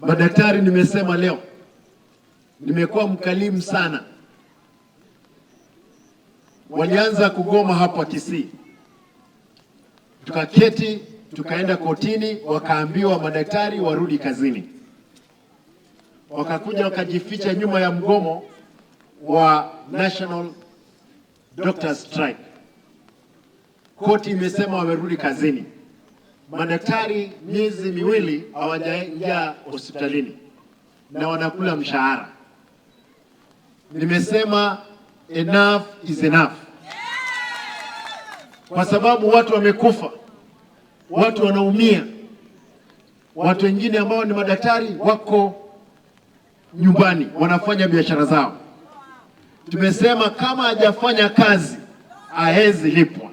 Madaktari, nimesema leo, nimekuwa mkalimu sana. Walianza kugoma hapa Kisii, tukaketi tukaenda kotini, wakaambiwa madaktari warudi kazini. Wakakuja wakajificha nyuma ya mgomo wa National Doctors Strike. Koti imesema wamerudi kazini. Madaktari miezi 2 hawajaingia hospitalini na wanakula mshahara. Nimesema enough is enough, kwa sababu watu wamekufa, watu wanaumia, watu wengine ambao ni madaktari wako nyumbani wanafanya biashara zao. Tumesema kama hajafanya kazi hawezi lipwa.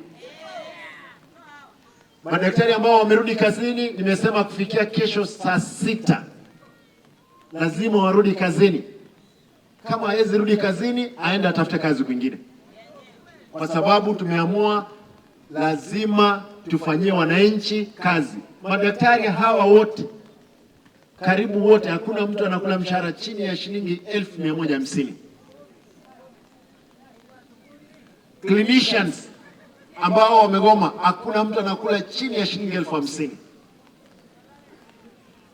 Madaktari ambao wamerudi kazini, nimesema kufikia kesho saa 6 lazima warudi kazini. Kama hawezi rudi kazini, aende atafute kazi kwingine, kwa sababu tumeamua lazima tufanyie wananchi kazi. Madaktari hawa wote, karibu wote, hakuna mtu anakula mshahara chini ya shilingi 1,150. Clinicians ambao wamegoma, hakuna mtu anakula chini ya shilingi 50,000.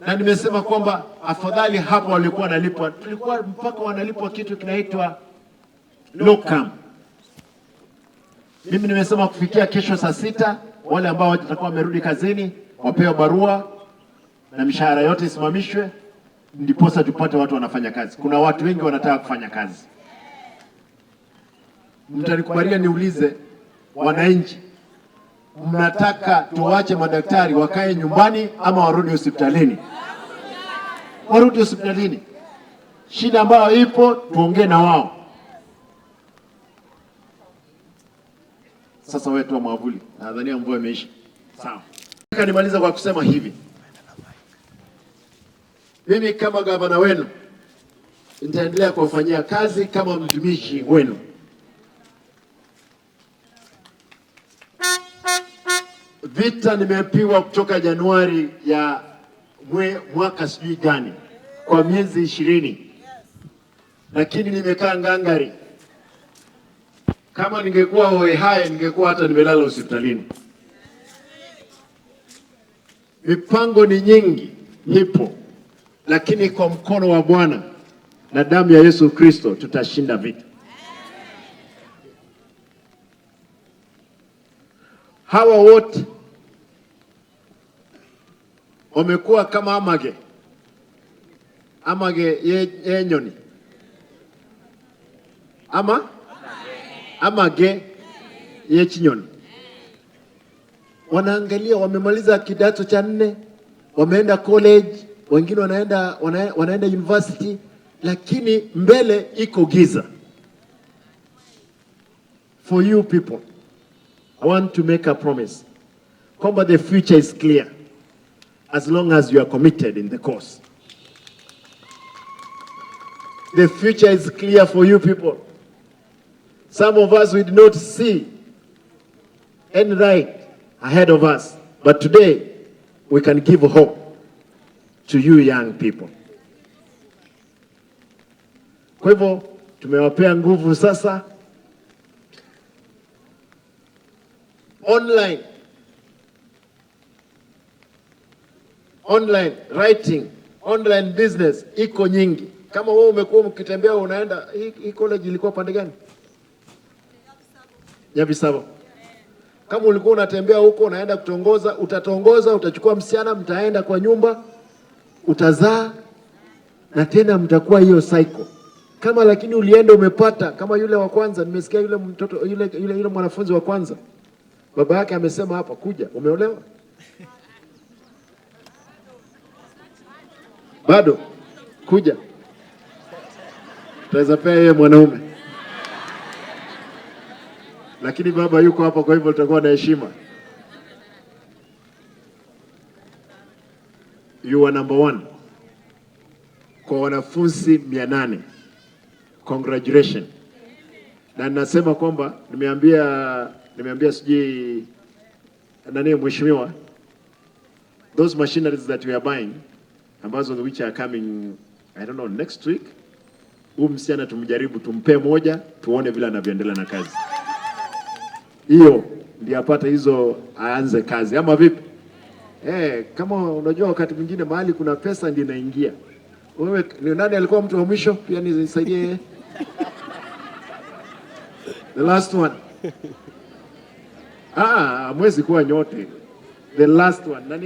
Na nimesema kwamba afadhali hapo walikuwa wanalipwa, tulikuwa mpaka wanalipwa kitu kinaitwa locum. Mimi nimesema kufikia kesho saa 6 wale ambao watakuwa wamerudi kazini wapewe barua na mishahara yote isimamishwe, ndiposa tupate watu wanafanya kazi. Kuna watu wengi wanataka kufanya kazi. Mtanikubalia niulize wananchi, mnataka tuwache madaktari wakae nyumbani ama warudi hospitalini? Warudi hospitalini. Shida ambayo ipo tuongee na wao. Sasa wewe toa mwavuli, nadhania mvua imeisha. Sawa. Nataka nimalize kwa kusema hivi. Mimi kama gavana wenu nitaendelea kuwafanyia kazi kama mtumishi wenu. Vita nimepigwa kutoka Januari ya mwaka sijui gani kwa miezi 20, lakini nimekaa ngangari. Kama ningekuwa hoi hai ningekuwa hata nimelala hospitalini. Mipango ni nyingi ipo, lakini kwa mkono wa Bwana na damu ya Yesu Kristo tutashinda vita. Hawa wote wamekuwa kama amage, amage yenyoni, ama amage yechinyoni. Wanaangalia, wamemaliza kidato cha 4, wameenda college, wengine wanaenda university, lakini mbele iko giza. For you people, I want to make a promise kwamba the future is clear as long as you are committed in the course. The future is clear for you people. Some of us, we did not see any right ahead of us, but today we can give hope to you young people. Kwa hivyo tumewapea nguvu sasa. Online, online writing, online business iko nyingi. Kama wewe umekuwa mkitembea unaenda, hii college ilikuwa pande gani? Nyabisabo. Kama ulikuwa unatembea huko unaenda kutongoza, utatongoza, utachukua msichana, mtaenda kwa nyumba, utazaa na tena mtakuwa hiyo cycle. Kama lakini ulienda umepata kama yule wa kwanza, nimesikia yule mtoto, yule, yule, yule mwanafunzi wa kwanza, baba yake amesema hapa, kuja, umeolewa? Bado? Kuja. Tutaweza pea yeye mwanaume. Lakini baba yuko hapa, kwa hivyo tutakuwa na heshima. You are number 1 kwa wanafunzi 800. Congratulations. Na nasema kwamba nimeambia sijui nani mheshimiwa, those machineries that we are buying ambazo which are coming, I don't know, next week. Huyu msichana tumjaribu, tumpe moja, tuone vile anavyoendelea na kazi hiyo, ndio apate hizo, aanze kazi, ama vipi? Kama unajua wakati mwingine mahali kuna pesa ndio inaingia. Wewe ni nani alikuwa mtu wa mwisho? Pia nisaidie. The last one. Ah, hamwezi kuwa nyote. The last one. Nani?